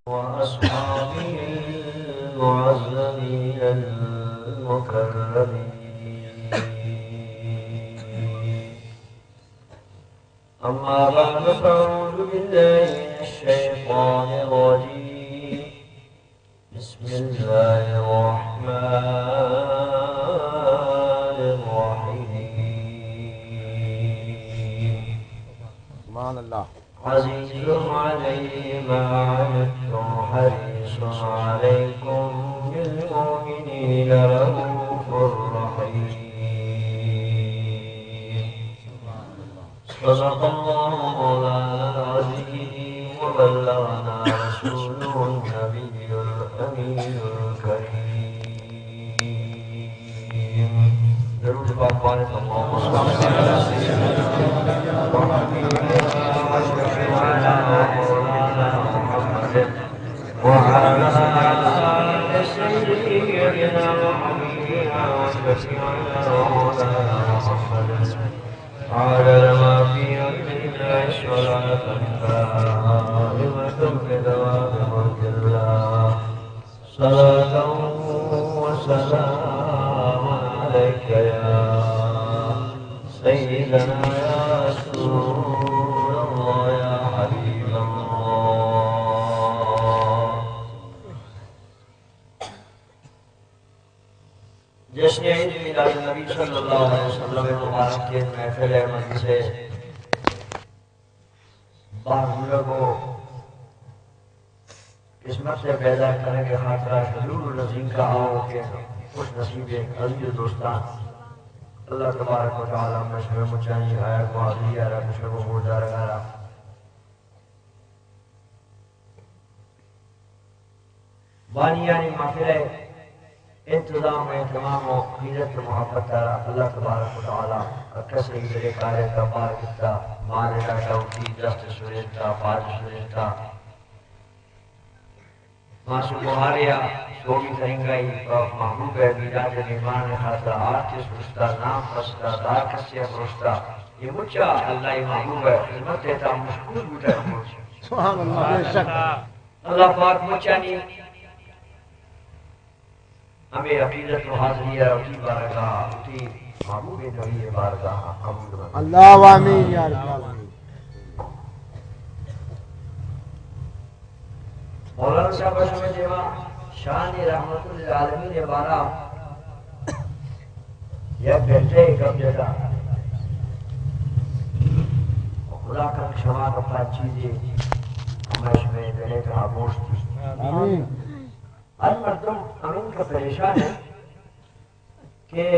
وأصحابه المعززين المكرمين. أما بعد، فأعوذ بالله من الشيطان الرجيم. بسم الله الرحمن الرحيم. سبحان الله. عزيز عليه ما عنتم حريص عليكم بالمؤمنين رءوف رحيم. صدق الله مولانا العظيم وبلغنا رسوله النبي الأمين الكريم. درود پاک پڑھیں، اللهم صل على سيدنا محمد وعلى آل محمد وعلى آل سيدنا وحبيبنا وشفيعنا ومولانا محمد عدد ما في علم الله صلاة دائمة بدوام ملك الله. صلاة وسلام عليك يا سيدنا يا رسول الله يا حبيب الله. جشن عید میلاد النبی صلی اللہ علیہ وسلم مبارک کے محفل مجلس بہر بزرگ و قسمت سے پیدا کرنے کے خاطرہ شدور و نزین کا آؤ کے خوش نصیب عزیز دوستان، اللہ تبارک و تعالی میں شب مچانی آیا کو حاضری آرا، شب و گوردار گارا۔ بانیانی محفل ءِ انتظام و اہتمام و غیرت و محبت ءَ را اللہ تبارک و تعالی ہر کسے ءِ دل ءِ کار ءَ پار گپتا، مال ءَ داتا، وتی دست ءَ سرینتا، پاد ءَ سرینتا۔ ما سبحارے ءَ سوبی ترنگائی پہ محبوب ءِ میلاد ءِ مہمان ءِ خاطر آرت ءَ سرشتا، نام پستا، دار کسے ءَ پرشتا۔ اے مچا اللہ ءِ محبوب ءِ خدمت ءِ تہا مشغول بوتگ۔ سبحان اللہ، بے شک۔ اللہ پاک مچانی ہمے عقیدت و حاضری ءَ وتی بارگاہ، وتی محبوب نبی بارگاہ قبول بکنت۔ اللہ آمین یا رب العالمین۔ مولانا صاحب شمئے دیما شان رحمت للعالمین بارا یک گھنٹہ گپ جتا۔ خدا کنت شما گپا چیزے ہمے شمئے دل ءِ تہا بوشت۔ آمین۔ ہر مردم ہمینکہ پریشان انت کہ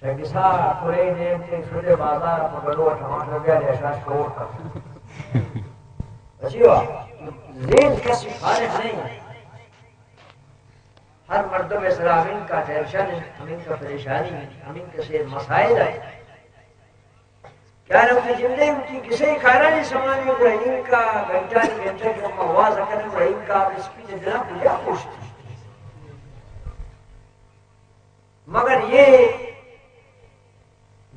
شگسا کرے دیم کہ شدے بازار پہ گلو ءَ ٹماٹر بیارے، اشاش کور کن۔ اچھی وا، ذہن کسی فارغ نہیں۔ ہر مردم ءِ سرا ہمینکہ ٹینشن انت، ہمینکہ پریشانی انت، ہمینکہ سے مسائل انت۔ یار وتی جندے وتی کسے کارانی سمانی گڑا اینکا گھنٹانی گھنٹہ کہ ما واز کنن گڑا اینکا مسکین دلا کجا پوشتی۔ مگر یہ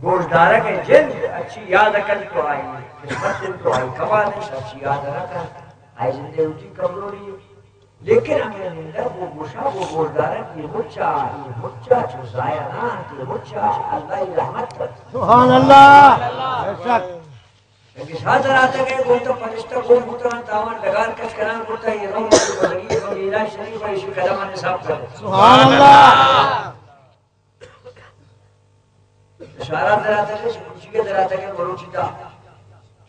گوشدارگ جند اچھی یاد کن تو آئی قسمت انت، تو آئی کمال انت، اچھی یاد نہ کن، آئی جندے وتی کمزوری۔ لیکن ہمے نندگ و گوشگ و گوشدارگ، اے مچا، اے مچا چو ضائع نہ انت، اے مچا اللہ ءِ رحمت انت۔ سبحان اللہ۔ بے شک۔ کہ شاہ در آتگ ءَ گوں تو فرشتہ گون بوتگ انت، تاوان ڈگار کش کنان کرتا، اے رو مت بزگی تو میرا شریف ءَ ایشی قدمان حساب کن۔ سبحان اللہ۔ اشارہ دراتگ، کچی کے دراتگ، مروچی تا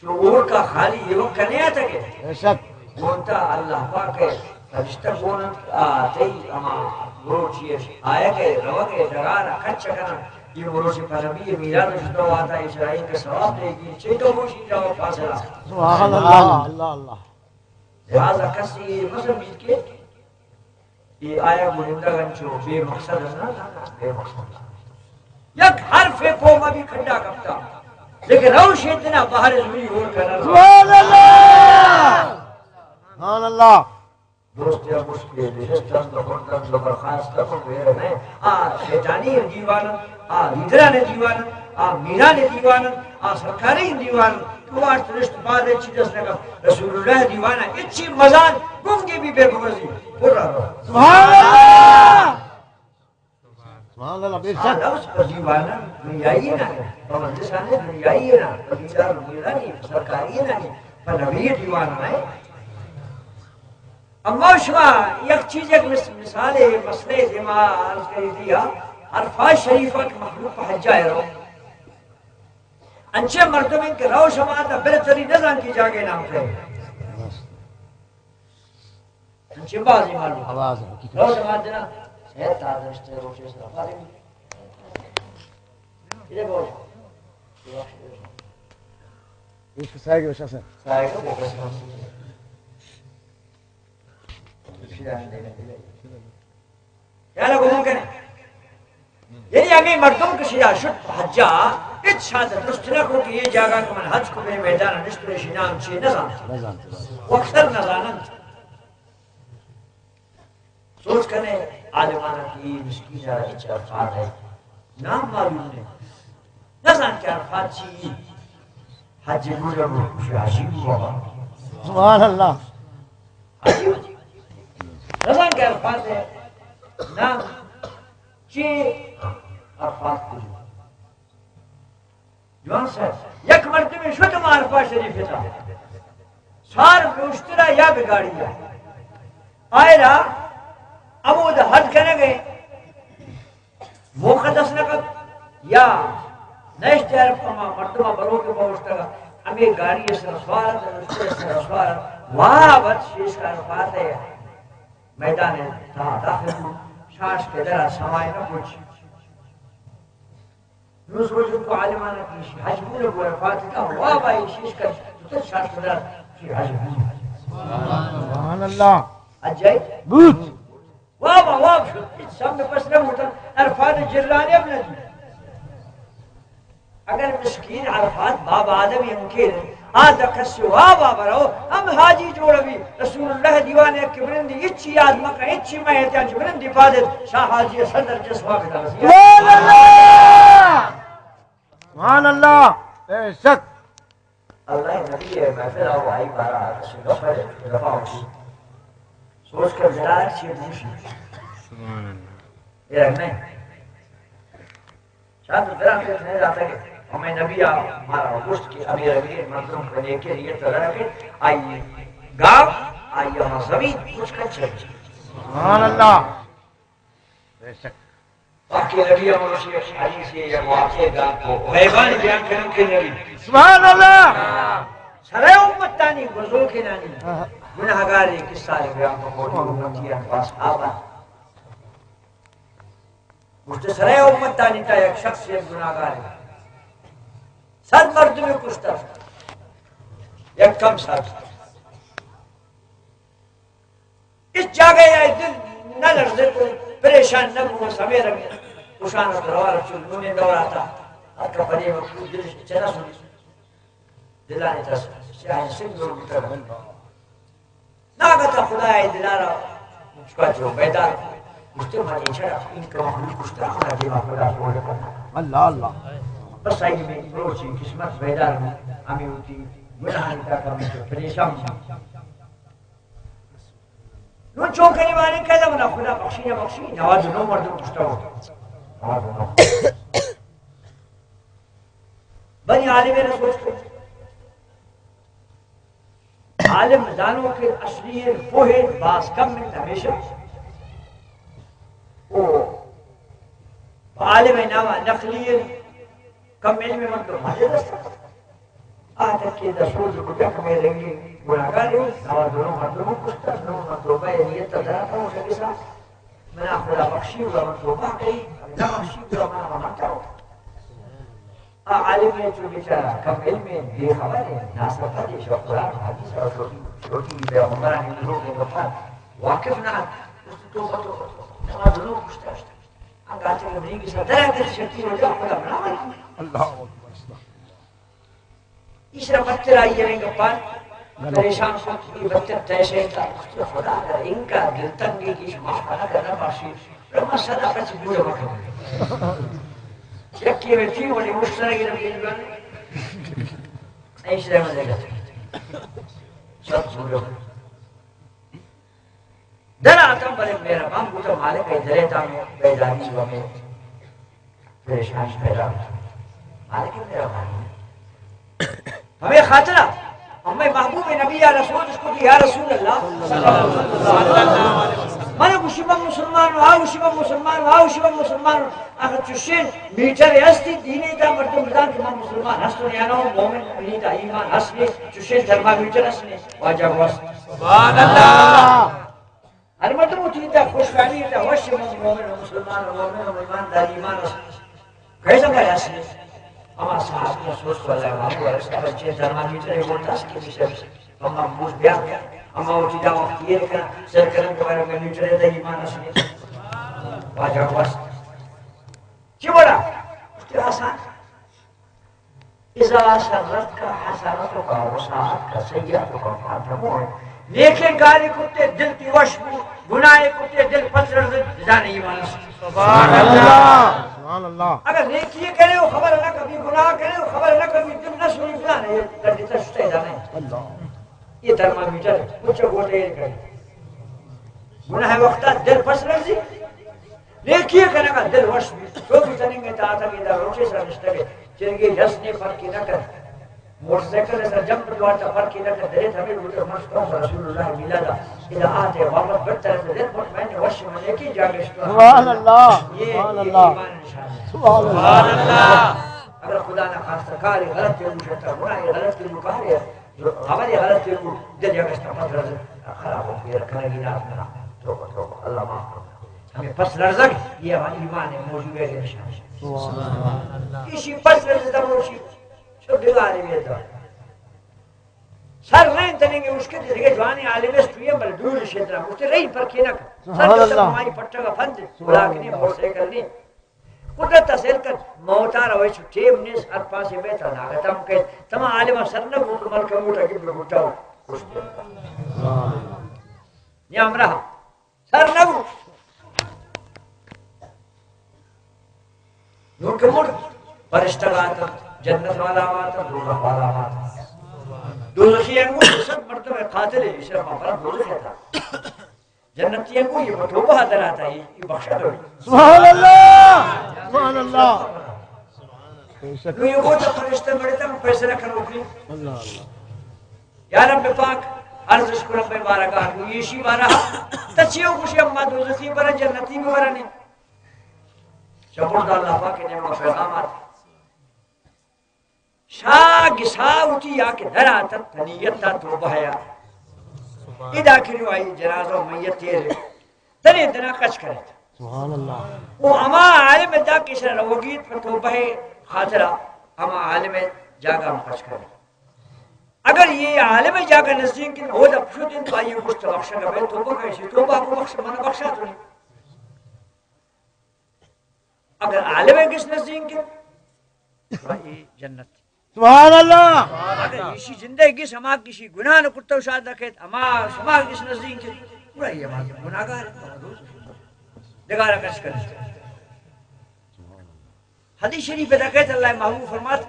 چو اور کا خالی ایوک کنے آتگ۔ بے شک۔ گونتا اللہ پاک ءِ فرشتہ گون انت، آ تئی ہما مروچی اش آیگ ءِ روگ ءِ ڈگار ءَ کچ کنن۔ یہ مروچی پہ نبی میلاد شتو آتا، اسرائیل کا ثواب دے گی، چے تو گوشی جاؤ فاصلہ۔ سبحان اللہ، اللہ، اللہ۔ لہذا کسی یہ مہ سمجھیت کہ اے آیا گونندگ انچو بے مقصد نہ، نہ، نہ، بے مقصد نہ۔ یک حرف کو ما بھی کھڈا کپتا، لیکن روش اتنا باہر زوری اور کرنا۔ سبحان اللہ۔ سبحان اللہ۔ دوست یا مشکل نشستند و خوردند و برخاستند و غیر میں آ شیطانی دیوان، آ لیڈران دیوان، آ میران دیوان، آ سرکاری دیوان۔ وارت رشت بارے چی دست نکا۔ رسول اللہ دیوانا اچی مزان گنگی بھی بے بغضی۔ پر رو۔ سبحان اللہ۔ سبحان اللہ، بے شک۔ ہاں، لفظ پر دیوانا دنیایی نہ ہے، پر مجلسان دنیایی نہ، پر دیدار میرانی، پر سرکاری نہ ہے، پر نبی دیوانا ہے۔ اما شما یک چیز، یک مس-، مثال، مسئلہ دیما عرض کری دیا، عرفات شریفہ کہ مخلوق پہ حجا رو۔ انچیں مردم انت کہ رو شما تا بر تری نزان کی جاگے نام کئے۔ انچیں بازی معلوم۔ آواز ہے، حقیقت۔ رو شما دینا، شاید تا دشتے روچے سر آبادی۔ ادھر بول۔ عشق سائے کے بشا سے۔ سائے کے بشا سے۔ یارا گمان کنے۔ یعنی ہمیں مردم کشی یا شد حجا، ات شاد درست نہ کو کہ یہ جاگہ کہ من حج کو بے میدان نشت ریشی نام چی نہ زانت۔ نہ زانت۔ وہ اکثر نہ زانت۔ سوچ کنے عالمانا کی مسکین یا اچ عرفات ہے۔ نام معلوم نہیں۔ نزان کہ عرفات چی؟ حج بوجا بو، کچھ حاجی بو بابا۔ سبحان اللہ۔ حاجی بو۔ نزان کہ عرفات ہے۔ نام چی؟ عرفات بوجا۔ جوان صاحب، یک مردمے شت ما عرفات شریف تا۔ سار گوشترا یا بگاڑی یا۔ آئرا امود حد کنگے۔ موقع دست نہ کپت یا نشت عرفا ما مردما بروکے بوشتگا، ہمے گاڑی سر سوار ات، نشتے سر سوار ات، واہ بت شیش عرفات ہے میدان تا داخل بو، شاش کے درا سمائے نہ کچھ۔ نو سوچ کو عالمانا کی حج بو نہ بو عرفات کا، واہ بھائی شیش کا تو شاش کے درا کی حج بو۔ سبحان اللہ۔ حج جائے؟ بوت۔ واب، واب شد۔ ہچ سم پس نہ بوتن۔ عرفات جرانی ہم نہ دی۔ اگر مسکین عرفات باب آدم ہم کے آ دکس واب برو، ہم حاجی جوڑ بی۔ رسول اللہ دیوان یک برندی، ہچی یاد مکہ، ہچی مہ احتیاج برندی پادت، شاہ حاجی صدر جس واب دا۔ سبحان اللہ۔ سبحان اللہ۔ بے شک۔ اللہ نبی ہے، محفل آو آئی بارا، کسی نفر دفاع ہوشی۔ سوچ کر جنارک چیئے بوشی۔ سبحان اللہ۔ یہ رنگ نہیں۔ شاید تو دران کے نہیں جاتا کہ ہمیں نبی آ مارا گوشت کہ امیر امیر مردم بنے کے لیے تدر کے آئی گاو، آئی ہما زمین کچھ کچھ ہے۔ سبحان اللہ۔ بے شک۔ باقی نبی امروشی حدیث یا واقعہ دان کو غیبانی بیان کرن کے نبی۔ سبحان اللہ۔ سرے امتانی بزرگ نانی گناہگاری قصہ بیان کو، امتی ان پاس آبا۔ گوشت سرے امتانی تا یک شخص یک گناہگار ہے۔ صد مردم کشتا، یک کم صد۔ اس جاگہ یا دل نہ لرزت، پریشان نہ بو، سمے رنگ خوشان و دروار چل نونے دور آتا۔ ہر کا پرے مقصود دل چنا سنی۔ دلانی ترس، سیاہیں سنگ جوڑ بوتگ۔ ناگت ء خدا ء دلارا چکا جو بیدار، گوشتے من اے چڑا این کہ مخلوق کشتا، خدا دیما خدا سوڑ کنا۔ اللہ اللہ۔ بس آئی میں روچی قسمت بیدار ہوں، ہمیں ہوتی گناہانی تاکہ ہمیں تو پریشان ہوں۔ نو چون کنی مانے کہتا منا خدا بخشی نہ بخشی، نود و نو مردم کشتا ہو۔ نود و نو۔ بنی عالم رسول۔ عالم زانوکیں اصلی پوہ باز کم انت ہمیشہ۔ او عالم نام نقلی کم علم مردم ہر دست۔ آ تک کہ دسوز کو یک میں رنگی گناہگار، نواز نو مردم کشتا، نو مردم نیت دراتا ہو سکے سا۔ منا خدا بخشی ہوا من توبہ کئی، نہ بخشی ہوا منا متا ہو۔ آ عالم ہے چو بیچارہ کم علم ہے، بے خبر ہے، ناسرپد ہے، شو قرآن حدیث اور چھوٹی، چھوٹی پیغمبرانی بزرگ ہے، گپا واقف نہ ہے۔ اس تو توبہ تو نماز نو کشتا۔ انگا چلو نہیں کسا درا کر شکی ہو جا، خدا بنا۔ اللہ اکبر۔ ایشرا بدتر آئی ء گپان پریشان کت، اے بدتر تیشے کا۔ خدا اگر انکا دلتنگی کی شما خدا کرنا باشی، رما صدقہ چی بوجھ مکن۔ یکی میں تھی ولی مشترک نبی۔ ایش رحمت اللہ۔ سب بولو۔ در آتم، بلے مہربان بوتہ مالک ءِ در ءَ، تاں بیداری و ہمے پریشانی پیدا بوتہ۔ مالک ءِ مہربانی۔ ہمے خاطرا ہمے محبوب نبی ءَ را سوچ کت، یا رسول اللہ، من گوشی من مسلمان آں، آ گوشی من مسلمان آں، آ گوشی من مسلمان آں۔ آخر چشیں میٹر ہستی دین ءِ تہا مردم بزان کہ من مسلمان ہستوں یا نہ، مومن منی تہا ایمان ہست نے، چشیں تھرمامیٹر ہست نے۔ واجہ گوست۔ سبحان اللہ۔ ہر مردم وتی تہا خوشحالی تہا وش، من مومن و مسلمان و مومن و ایماندار، ایمان است۔ کئی زمہ است؟ ہما صاحب نے سوچ کو اللہ محبوب ءَ را، بچے تھرمامیٹر ءِ گوٹ است کہ میٹر، ہما بوز بیا، ہما وتی تہا وقت ایر کنا، سر کنا کہ میٹر ءِ تہا ایمان است۔ واجہ گوست۔ چی وڑا؟ گوشتی آسان۔ اذا سرتک حسنتک و ساءتک سیئتک فادمها۔ نیکیں کارے کرتے دل تئی وش بو، گناہے کرتے دل پس لرزت، بزان ایمان است۔ سبحان اللہ۔ سبحان اللہ۔ اگر نیکی کرے و خبر نہ کپی، گناہ کرے و خبر نہ کپی، دل نہ سوئی، بزان اے کردی تشتے دانے۔ اللہ۔ اے تھرمامیٹر، کچھ گوٹے کرے۔ گناہ وقتا دل پس لرزی، نیکی کنگا دل وش بی۔ تو بھی تننگے تا تنگے دا روچے سرا نشتگے۔ چرگے جس نے فرقی نہ کن۔ موٹر سائیکل سر جمپ دوارتا فرقی نہ کن۔ درے تھمے روچے مرچ تو رسول اللہ میلادا۔ اذا آتے واپس بڑتا رہتا دل مطمئن وش من نیکی جاگے شکر۔ سبحان اللہ، یہ، سبحان یہ اللہ۔ ایمان نشان ہے۔ سبحان اللہ۔ سبحان اللہ۔ اگر خدا نہ خواستہ کاری غلط کے مجھتا، گناہ غلط کے مکاری ہے۔ ہماری حالت کے کو دل جگہ پندرہ خراب ہو گیا، رکھنے کی نہ کرنا۔ توبہ، توبہ، اللہ معاف کرنا۔ ہمیں پس لرزگ، یہ ہمارا ایمان ہے، موجود ہے، یہ نشان ہے۔ سبحان اللہ۔ اسی پس لرزگ موشی، شو دیواری میں تھا۔ سر رین تنیں گے اس کے دیگه جوانی عالم است، تو یہ بل دور شدرا، اس کے رہی پر کینا کا۔ سبحان اللہ۔ سر تو ہماری پٹا کا فند، سبحان اللہ۔ بلا کے نہیں، موٹر سائیکل نہیں۔ قدرت ءَ سیل کن، موت ءَ روئے چو ٹیم نیست، ہر پاسے بیت ءَ ناگت ہم کئیت۔ تما عالم ءَ سر نہ بوت، ملک موٹ ءَ گپ بوتا ہو۔ نی ہمراہ سر نہ بوت۔ نور کہ مڑ، فرشتہ آتا، جنت والا آتا، دوزخ والا آتا۔ دوزخی انگو سب مردم قاتل ہے، اشرف پر دوزخ ہے تھا۔ جنتی ءَ گوں یہ توبہ در آتا، یہ، یہ بخشا دو۔ سبحان اللہ، سبحان اللہ۔ بے شک۔ نو یہ گوشت فرشتہ مڑتا، فیصلہ کنوکیں۔ اللہ، اللہ۔ یا رب پاک، عرض اش کنم بے بارگاہ، نو یہ شی بارہ، تچیو گوشی اما دوزخی برا جنتی برا نہیں۔ چپڑ دا اللہ پاک نے پیغامات۔ شاہ گسا وتی یا کہ در آتت، تنیت تا توبہ یا۔ ادا کنو آئی جنازہ و میت تیرے۔ تنے دنا کچ کرت۔ سبحان اللہ۔ او ہما عالم دا کہ شر روگیت پر توبہ خاطرہ، ہما عالم جاگہ ہم کچ کرت۔ اگر یہ عالم جاگہ نزدیک کن، ہو دا پشت انت، آئی گوشت بخشگا بے توبہ کا، اسی توبہ کو بخش، من بخشا تو نہیں۔ اگر عالم گس نزدیک، اے جنت۔ سبحان اللہ۔ اگر ایشی زندہ گس ہما کسی گناہ نہ کرتا و شاد رکھت، ہما شما گس نزدیک، پورا یہ ہما گناہگار ہے۔ دگارا کچ کر۔ حدیث شریف دکھت اللہ محبوب فرمات،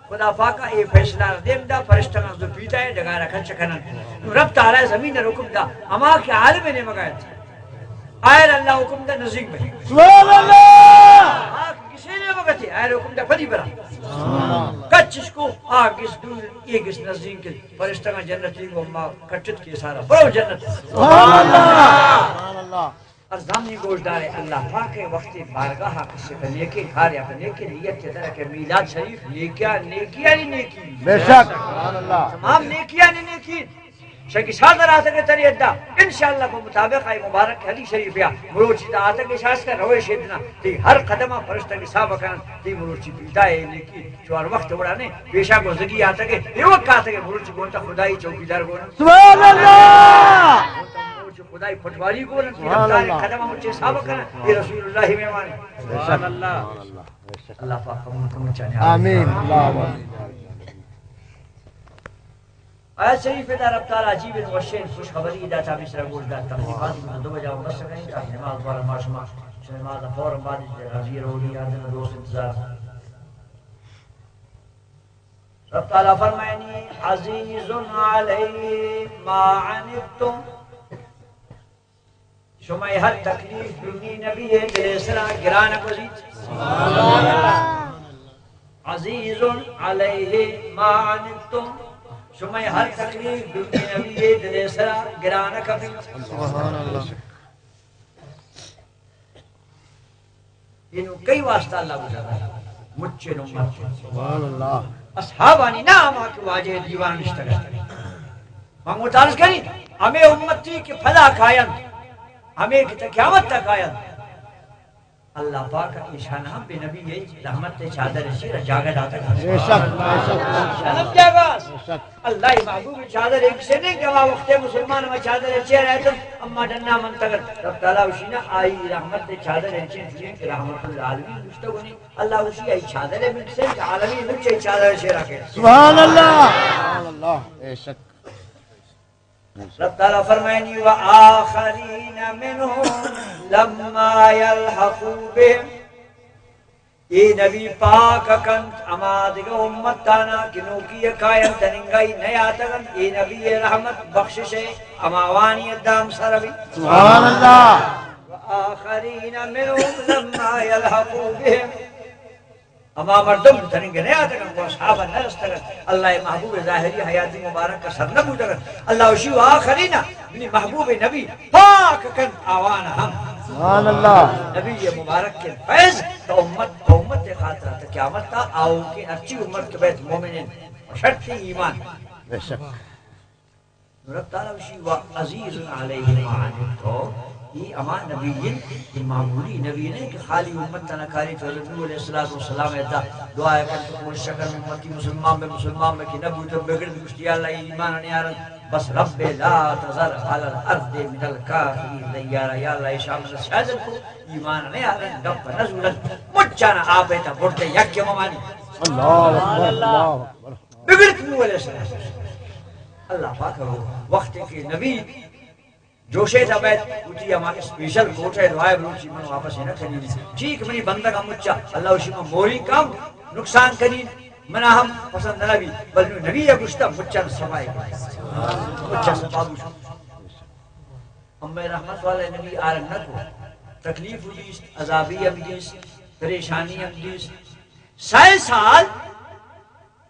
خدا پاکا اے فیصلہ دیم دا، فرشتہ نہ دو پیتا ہے، ڈگارا کچ کنن۔ نو رب تعالی زمین ءَ حکم دا، ہما کہ عالم نے مگایت۔ آئر اللہ حکم دا نزدیک بھئی۔ سبحان اللہ۔ آگ کسی نے مگتی، آئر حکم دا پدی برا۔ کچش کو، آگ اس دور، ایک اس نزدیک، فرشتہ جنتی کو ما کٹت کے سارا۔ برو جنت۔ سبحان اللہ۔ سبحان اللہ۔ ارزانی گوشدار، اللہ پاک ءِ وقتی بارگاہ ءَ کسے کہ نیکیں کارے ءَ کہ نیکیں نیت ءَ در کہ میلاد شریف نیکیا، نیکیانی نیکی۔ بے شک۔ سبحان اللہ۔ تمام نیکیانی نیکی۔ شگی سال در آتگ تری ادا۔ انشاءاللہ بہ مطابق آئی مبارک حدیث شریف یا مروچی تا آتگ شاس کا روش ادنا۔ تی ہر قدم ءَ فرشتہ حساب کنن۔ تی مروچی پیدا ہے نیکی۔ چو ہر وقت وڑا نے، پیشا گوزگی آتگے، اے وقت آتگے، مروچی گونتا خدائی چوکیدار گون۔ سبحان اللہ۔ گونتا مروچی خدائی پٹواری گون، سبحان اللہ۔ قدم مچے حساب کنا، اے رسول اللہ مہمان۔ سبحان اللہ۔ اللہ پاک قبول کمو چاہے۔ آمین۔ اللہ آمین۔ آیت شریف ءِ تہا رب تعالی عجیب وشیں خوشخبری داتا، مصر گوش دات۔ تقریباً دو بجہ بس کنیں، تاکہ نماز دوارا ما شما، نماز فوراً بعد حاضر ہو، یاد نہ دوست انتظار۔ رب تعالی فرمائنی، عزیز علیہ ما عنتم، شمئے ہر تکلیف بی نبی دل سرا گران گزیت۔ عزیز علیہ ما عنتم، شمئے ہر تکلیف بی نبی دل سرا گران کپیت۔ سبحان اللہ۔ اینو کئی واسطہ اللہ گوشگ ءَ؟ مچیں امت۔ سبحان اللہ۔ اصحابانی نہ، ہما کہ واجہ دیوان نشتگ ات۔ ما متعارض کنیں، ہمے امتی کہ پدا کاینت، ہمے کہ تا قیامت تا کاینت، اللہ پاک ایشان ہم بی نبی رحمت چادر شیر جاگہ داتگ۔ بے شک، بے شک، بے شک۔ ہم جاگہ۔ بے شک۔ اللہ محبوب چادر ایک سے نہیں کہ ہما وقت مسلمان ہما چادر چیر آئے تو اما ڈنا من تگر۔ رب تعالی وشینا آئی رحمت چادر ایک سے نہیں کہ رحمت العالمین مشتگونی۔ اللہ وشی آئی چادر ایک سے کہ عالمی مچے چادر شیرا کے۔ سبحان اللہ۔ سبحان اللہ۔ بے شک۔ رب تعالی فرمائنی، وآخرین منهم لما یلحقوا بهم۔ اے نبی پاک کنت ہما دگہ امتانا کہ نوکی کاینت، تننگائی نیاتگنت، اے نبی رحمت بخشش ہماوانی دام سر بی۔ سبحان اللہ۔ وآخرین منهم لما یلحقوا بهم۔ ہما مردم تننگہ نیاتگنت، گوں اصحابہ نرستگنت، اللہ محبوب ظاہری حیاتی مبارک کا سر نہ بوتگنت۔ اللہ وشی وآخرین، منی محبوب نبی پاک کنت آوان ہم۔ سبحان اللہ۔ نبی مبارک کے فیض تو امت، تو امت خاطر تا قیامت تا آؤ کہ ہرچی امت کے بیت مومنین شرط ایمان۔ بے شک۔ رب تعالی وشی وعزیز علیہ ما عنتم، یہ ہما نبی ہیں کہ معمولی نبی نہیں کہ خالی امت تنا کاری۔ تو حضرت نوح علیہ الصلوۃ والسلام ادا دعا کن تو کوشش کن امتی مسلمان بے، مسلمان بے کہ نبوت بگڑ گشتی، یا اللہ ایمان نیارن، بس رب لا تذر علی الارض من الکافرین دیارا، یا اللہ شامل سیادت کو ایمان نیارن، گپ نزورن، مچانا آپ تا بڑتے یک ممانی۔ اللہ اکبر، اللہ اکبر۔ بگڑت نوح علیہ السلام۔ اللہ پاک ءَ وقت کہ نبی جوشے تا بیت، وتی ہما اسپیشل کوٹ ءَ دعائے بلوچی من واپس نہ کنی۔ چی کہ منی بندگ ہم مچا، اللہ وشی من موری کم نقصان کنی، منا ہم پسند نہ بی، بل نو نبی ءَ گشتا مچا صفائی کنی۔ مچا صفا بوش۔ ہمے رحمت والے نبی آرگ نہ کو، تکلیف دیست، عذابی ہم دیست، پریشانی ہم دیست۔ سئے سال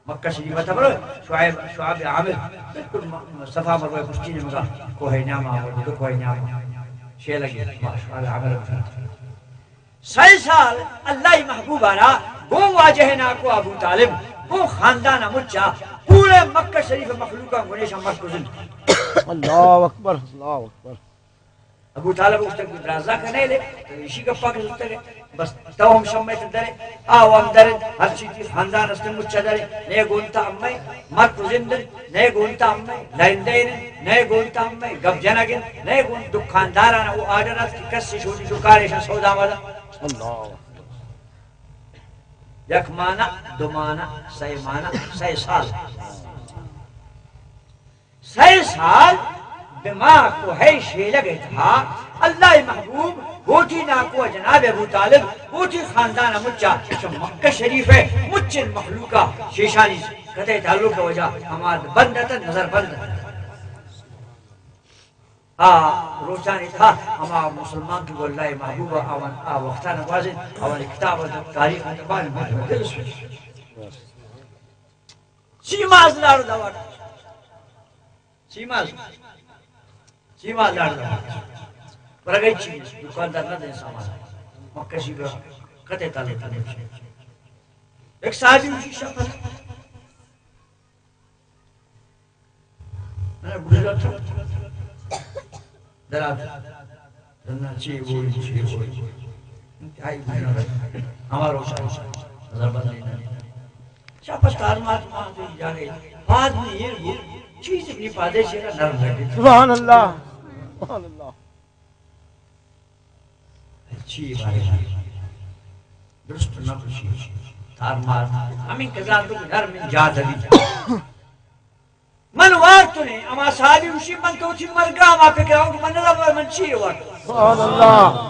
مکہ شریف ءَ تبر شعیب، شعیب عامر، بالکل م-، صفا مروہ پشتی نیمگا کوہ نیاما، دو کوہ نیاما شیلگی، ما شعیب عامر۔ سئے سال اللہ محبوب آرا گوں واجہ ناکو ابو طالب، گوں خاندان مچا، پورے مکہ شریف مخلوقاں گنیشاں مرکزن۔ اللہ اکبر، اللہ اکبر۔ ابو طالب گوشتگ کہ درازا کنے لے، تو ایشی گپا کہ زرتگ، بس تو ہم شمے تو درے، آ ہم درے، ہر چیزی خاندان است مچا درے، نے گونتا ہمے مرد زند، نے گونتا ہمے لائندین، نے گونتا ہمے گپ جنگن، نے گون دکانداران او آرڈر است کہ کس شودی دکانش سودا مدا۔ اللہ۔ یک مانا، دو مانا، سئے مانا، سئے سال۔ سئے سال بہ ما کوہ شیلگ ءِ تہا اللہ محبوب، گوتی ناکو جناب ابو طالب، گوتی خاندان مچا چہ مکہ شریف ءِ مچن مخلوقا شیشانی قطع تعلق وجہ ہما بند ات، نظر بند ات۔ آ روچانی تہا ہما مسلمان کہ اللہ محبوب آوان آ وقتا نوازن، آوان کتاب تاریخ تبان۔ سی ماز لاڑ دوار۔ سی ماز۔ سی ماز لاڑ دوار۔ پر اگئی چیز، دکاندار نہ دیں سامان۔ مکہ شی بر کتے تالے تالے۔ ایک صحابی اسی شپر۔ میں گزرا تھا۔ درات۔ دنیا چی ہوئی، چی ہوئی۔ انتہائی گزرا۔ ہمارا روشن۔ نظر بند نہیں۔ چا پہ تار مات مات جاگے۔ پاد میں یہ گو، چیز اپنی پادے سے نرم لگے۔ سبحان اللہ۔ سبحان اللہ۔ چی بارے؟ درست نہ کشی۔ تار مات۔ ہمیں قضا تو نرم جا دبی۔ من وارتنے، اما صحابی گوشی، من تو وتی مرگا ہما پکر آؤں کہ من نہ من چی وارت۔ سبحان اللہ۔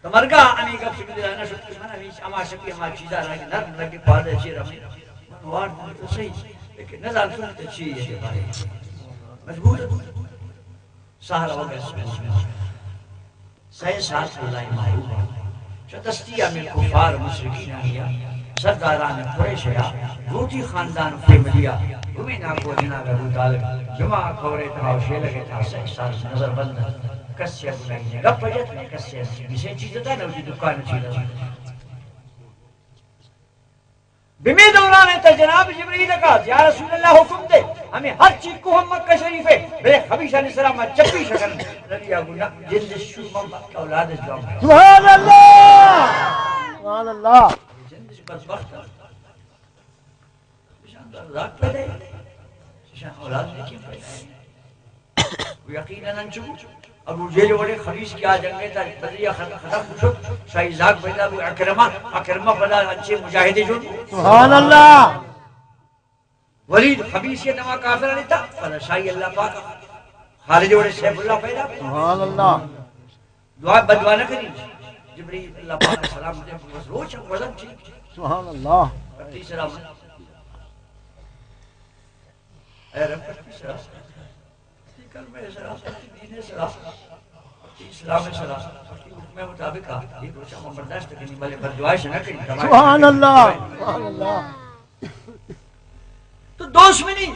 تو مرگا ہمیں گپ سے بدلا نہ شد کہ من ہمیں اما شکی اما چیزا رنگ نرم رنگ پادے چی رمی۔ وارت تو صحیح، لیکن نزانت تو چی یہ بارے مجبور۔ سہر وغیرہ سہر سئے سال اللہ محبوب، چہ دستی ہمیں کفار مشرکین ہمیا، سرداران قریش یا، لوتی خاندان فیملیا، گمیں ناکو جناب ابو طالب، جمعہ کورے تہا شیلگے تہا سئے سال نظر بند۔ کسی ابو نہیں گپ جت، کسی اسے چیز تا نوتی دکان چیز۔ بمے دوران ء تہ جناب جبریل ء کہت، یا رسول اللہ، حکم دے، ہمیں ہر چی کوہ مکہ شریف ء بلے خبیثانی سرا ما چپی شکن۔ نبی آ گو نہ، جند شو من بک اولاد جوان۔ سبحان اللہ، سبحان اللہ۔ جند بدبخت۔ شان در ذات پیدا ہے۔ شان اولاد نے کیوں پیدا ہے؟ و یقیناً انچو ابو جہل وڑیں خبیث کہ آ جنگ ء تہ بدری ء خت-، ختم شت، شاہی زاگ پیدا بو اکرمہ، اکرمہ پدا انچیں مجاہدے جوڑ بو۔ سبحان اللہ۔ ولید خبیثیت ہما کافرانی تہ، پدا شاہی اللہ پاک خالد وڑیں سیف اللہ پیدا بو۔ سبحان اللہ۔ دعا بددعا نہ کنی۔ جبریل اللہ پاک سلام دے، بس روچ وزن چی۔ سبحان اللہ۔ پتی سلام۔ اے رب، پتی سرا، پتی کلمہ سرا، پتی دین سرا، پتی اسلام سرا، پتی حکم مطابق آ، یہ روچہ من برداشت کنی، بلے بددعائش نہ کنی، تباہ سبحان اللہ، سبحان اللہ۔ تو دوست منی،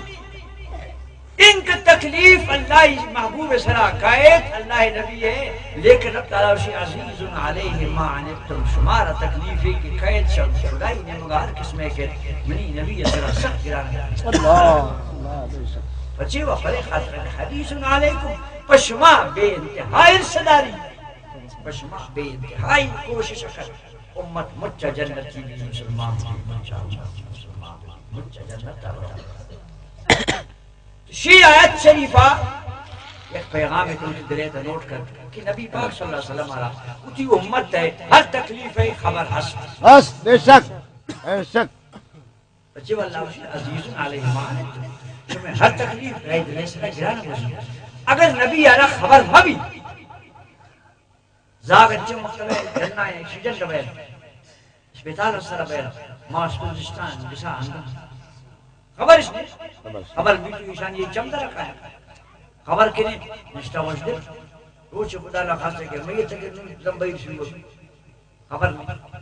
انکہ تکلیف اللہ محبوب سرا کائیت، اللہ نبی ہے، لیکن رب تعالی اشی عزیز علیہ ما عنتم، شمارا تکلیفے کہ کئیت شم خدائی نیمگا ہر قسمے کہ منی نبی سرا سخت گران ہے۔ اللہ، اللہ، بے شک۔ پچے و پرے خاطر حدیث علیکم، پہ شما بے انتہائی حرص داری، پہ شما بے انتہائی کوشش کر، امت مچ جنتی بی، مسلمان بی، مچ امت مسلمان بی، مچ جنت۔ شی آیت شریفہ یک پیغام تو دلے تا نوٹ کر کہ نبی پاک صلی اللہ علیہ وسلم را وتی امت ہے ہر تکلیف ہے خبر ہست۔ ہست، بے شک، بے شک۔ بچے واللہ وشی عزیز علیہ ما عنتم۔ شمے ہر تکلیف رہی دلے سرا گران بوزی۔ اگر نبی آرا خبر مبی، زاگ انچیں مکتبے جنائے آکسیجن دوئے۔ اسپتال سر بیر، ما اسپتالستان بسا اندر۔ خبرش نہیں۔ خبر۔ خبر بھی تو ایشان یہ چم در رکھا ہے۔ خبر کنے، نشتہ وش دے۔ روچ خدا نہ خاصے کہ میت کے نور دم بیر شروع۔ خبر نہیں۔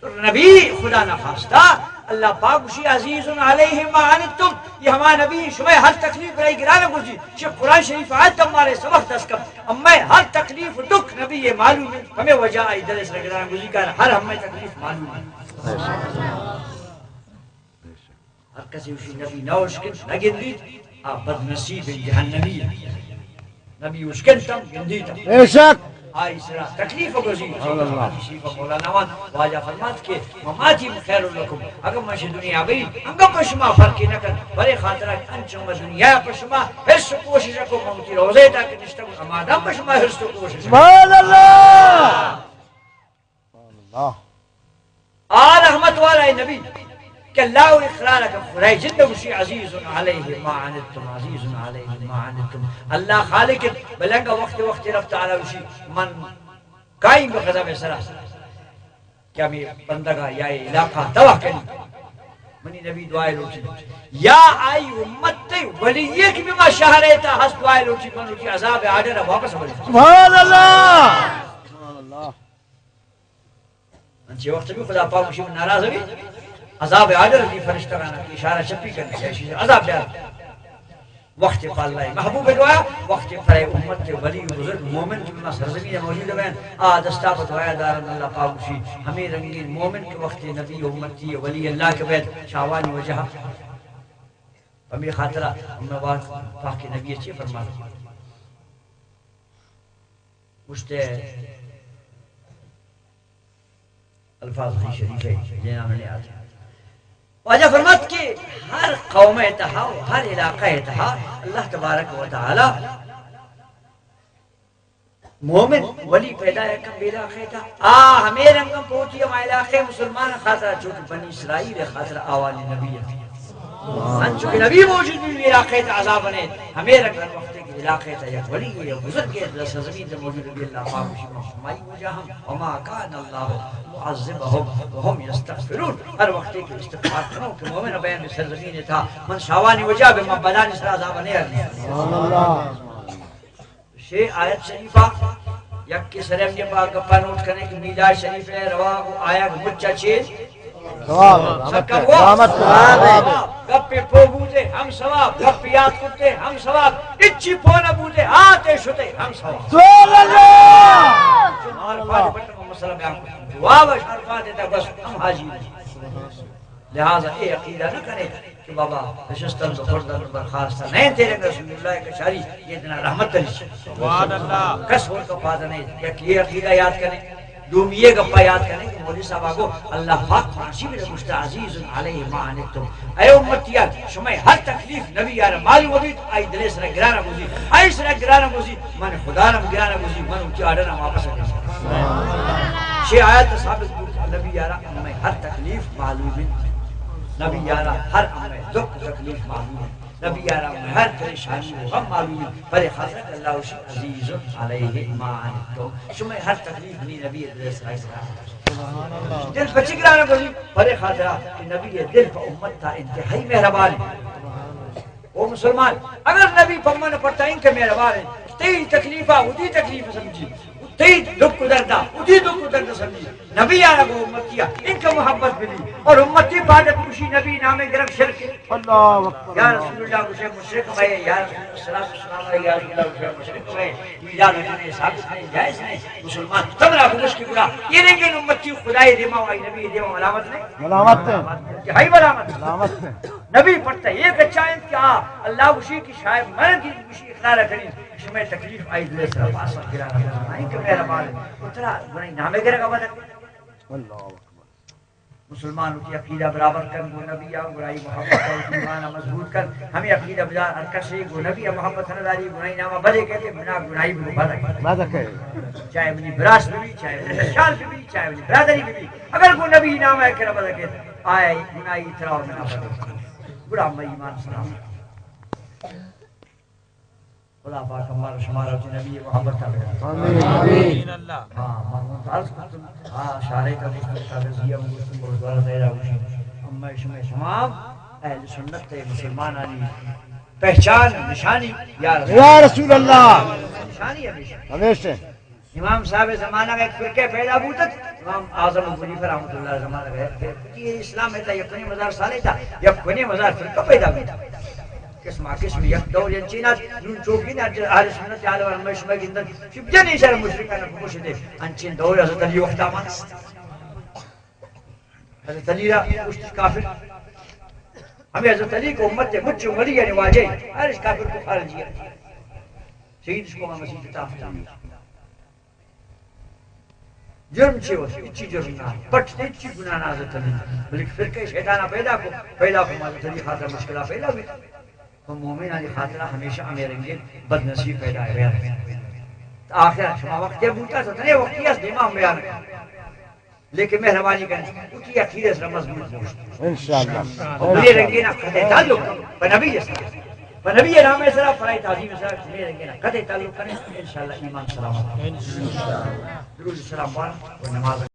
تو نبی خدا نہ خواستہ، اللہ پاک گوشی عزیز علیہ ما عنتم، یہ ہما نبی شمئے ہر تکلیف رئی گران گوشی، چہ قرآن شریف آیت ہمارے سبق دست کم، ہمیں ہر تکلیف و دکھ نبی یہ معلوم ہے، ہمیں وجہ آئی دلس رئی گران گوشی کار ہر ہمیں تکلیف معلوم ہے۔ ہر کسی اشی نبی نہ اشکن، نہ گندیت، آ بدنصیب جہنمی ہے۔ نبی اشکن تم گندی تم۔ بے شک۔ آئی سرا تکلیف گوزی۔ سبحان اللہ۔ شیخ مولانا وان واجہ فرمات کہ مماتی خیر لکم۔ اگر من شی دنیا بئی، انگا پہ شما فرقی نہ کن۔ برے خاطرہ انچو میں دنیا پہ شما حرص و کوشش کو، من تی روزے تا کہ نشتم، اما دم پہ شما حرص و کوشش۔ سبحان اللہ۔ سبحان اللہ۔ آ رحمت والا نبی کہ اللہ اقرار کہ خدای جند گوشی عزیز علیہ ما عنتم، عزیز علیہ ما عنتم۔ اللہ خالق بلنگ وقت وقت رب تعالی گوشی من قائم بہ غضب سرا کہ ہمیں بندگا یا علاقہ تباہ کنی۔ منی نبی دعائے لوٹی یا آئی امت تے ولی ایک بھی ما شہر ایتا ہست دعائے لوٹی، من لوٹی عذاب آڈر واپس بری۔ سبحان اللہ۔ سبحان اللہ۔ انچے وقت بھی خدا پاک گوشی من ناراض ہوئی، عذاب آڈر دی فرشتہ رانا کہ اشارہ چپی کرنے، یا اشی عذاب بیار۔ وقت پہ اللہ محبوب دعا، وقت پر امت کے ولی بزرگ مومن کہ ما سرزمین موجود ہیں، آ دستا پہ دعا دارن۔ اللہ پاک گوشی ہمیں رنگین مومن کے وقت نبی امتی ولی اللہ کے بیت شاوانی وجہ۔ ہمیں خاطرہ ہمیں وقت پاک نبی اچھے فرماتا۔ گوشتے الفاظ ہی شریف ہے، جناب نے آتے۔ واجہ فرمات کہ ہر قوم ء تہا و ہر علاقہ ء تہا اللہ تبارک و تعالی مومن ولی پیدا ہے کم علاقہ ء تہا۔ آ ہمیں رنگ پوتی ہم علاقہ مسلمان خاطر، چونکہ بنی اسرائیل خاطر آوانی نبی ہے۔ انچو کہ نبی موجود بی، علاقہ تا عذاب نے، ہمیں رنگ ہر وقت کہ علاقہ تا یک ولی یا بزرگ یا سرزمین تے موجود بی، اللہ پاک گوشی، ما ہمائی وجہ ہم، وما کان اللہ معذبهم وهم یستغفرون۔ ہر وقت کہ استغفار کنو کہ مومن بیان سرزمین تا، من شاوانی وجہ بے، من بدانی سر عذاب نے ارنی۔ سبحان اللہ۔ شے آیت شریفہ، یک کے سرے ہم یہ با گپا نوٹ کرنے کہ میلاد شریف ہے، روا کو آیا کہ مچا چیز۔ ثواب، رحمت، سکا وہ؟ رحمت، ثواب۔ گپ پو بوتے ہم ثواب، گپ یاد کرتے ہم ثواب، اچھی پو نہ بوتے آتے شتے ہم ثواب۔ سبحان اللہ۔ شما عرفات بٹن مسئلہ بیان کرتے۔ دعا وش عرفات تا بس ہم حاجی۔ لہذا اے عقیدہ نہ کرے کہ بابا نشستن تو خوردن برخاست نہ، تیرے رسول اللہ کچاری یہ دنا رحمت علی۔ سبحان اللہ۔ کس ہو تو پاد نہیں، یک یہ عقیدہ یاد کرے، دومی یہ گپا یاد کرے کہ مولوی صاحب آگو اللہ پاک قرآن شریف نے گوشتا، عزیز علیہ ما عنتم۔ اے امتیان، شمئے ہر تکلیف نبی یار معلوم ہوئی تو آئی دلے سر گرانا گوزی، آئی سر گرانا گوزی، من خدا نم گرانا گوزی، من اچی آڈر واپس آ۔ شے آیت ثابت کو نبی یارا ہمیں ہر تکلیف معلوم ہے۔ نبی یارا ہر ہمیں دکھ تکلیف معلوم ہے۔ نبی یارا ہمیں ہر پریشانی و غم معلوم ہے۔ پر خاطر اللہ شی عزیز علیہ ما عنتم۔ شمئے ہر تکلیف نی نبی علیہ السلام۔ دل پچی گرانا گوزی، پر خاطر کہ نبی دل پہ امت تا انتہائی مہربان ہے۔ او مسلمان، اگر نبی پہ من پرتا انکہ مہربان ہے، تئی تکلیفا وتی تکلیف سمجھی، تئی دکھ و دردا وتی دکھ و درد سمجھی۔ نبی آرا گو امتیا انکہ محبت بلی اور امتی پاگت خوشی نبی نام گرگ شرک۔ اللہ اکبر۔ یا رسول اللہ گوشے مشرک بھائی، یا رسول اللہ صلی اللہ علیہ وسلم گوشے مشرک بھائی، میلاد نہیں، ثابت نہیں، جائز نہیں۔ مسلمان سب را بگوش کہ گڑا یہ رنگین امتی خدای دیما و آئی نبی دیما ملامت نہیں۔ ملامت ہے۔ ہائی ملامت۔ ملامت ہے۔ نبی پڑھتا ہے، یہ کچا انت کہ آ اللہ گوشی کہ شاید من کی گوشی اقرار کریں، شمئے تکلیف آئی دلے سر پاس گرا نہیں کہ مہربان ہے۔ اترا گناہی نامے گرگا بدل۔ اللہ اکبر۔ مسلمان وتی عقیدہ برابر کن گو نبی آ، گڑا آئی محبت و ایمان مضبوط کن۔ ہمیں عقیدہ بدار ہر کسے گو نبی آ محبت نہ داری، گناہی نامہ بدے کہتے، گناہ گناہی بگو بدے۔ بدے۔ چاہے منی براس بھی، چاہے منی شال بھی، چاہے منی برادری بھی۔ اگر گو نبی نام ہے کہ نہ بدے کہتے، آئے گناہی ترا و منا بدے۔ گڑا ہم ایمان سلام۔ خدا پاک ہمارا شمارا وتی نبی محبت تا بنا۔ آمین۔ آمین۔ ہاں، من تو عرض کرتم، ہاں، شارے کا گوشتم، کاغذی ہم گوشتم، گردوارہ دائرہ گوشتم۔ اما شمع شمام اہل سنت تے مسلمانانی پہچان نشانی یا رسول یا رسول اللہ۔ نشانی ہمیشہ۔ ہمیشہ۔ امام صاحب زمانہ میں ایک فرقہ پیدا بوتت، امام اعظم ابو حنیفہ رحمۃ اللہ زمانہ میں ایک فرقہ، یہ اسلام ہے تا یک و نیم ہزار سال ہے تا، یک و نیم ہزار فرقہ پیدا بوتت۔ قسم قسم یک دور انچین ات، نون چوکین ات، اہل سنت عالم ہمیشہ میں گندن، شب جن ایشار مشرکان کو مشدے، انچین دور حضرت علی وقت آمان۔ حضرت علی را گوشت کافر۔ ہمیں حضرت علی کو امت مچ عمری یعنی واجہ، ہر کافر کو خارجی ہے۔ شہید کو مسیح تا۔ جرم چی ہو؟ اچی جرم نہ۔ پٹ تے اچی گناہ نہ حضرت علی۔ بلکہ فرقہ شیطانہ پیدا کو، پیدا کو حضرت علی خاطر مشکلہ پیدا ہوئی۔ تو مومن علی خاطرہ ہمیشہ ہمیں رنگے بدنصیب پیدا ہے۔ آخر شما وقت بوتا تو تنے وقتی اس دیما ہم بیان کر۔ لیکن مہربانی کریں، اسی عقیدے سے مضبوط ہو۔ انشاءاللہ۔ میرے رنگے نا قطع تعلق، پر نبی جیسا، پر نبی نام ہے سرا، پر تعظیم سرا، میرے رنگے نا قطع تعلق کریں، انشاءاللہ ایمان سلامت۔ درود سلام پڑھ و نماز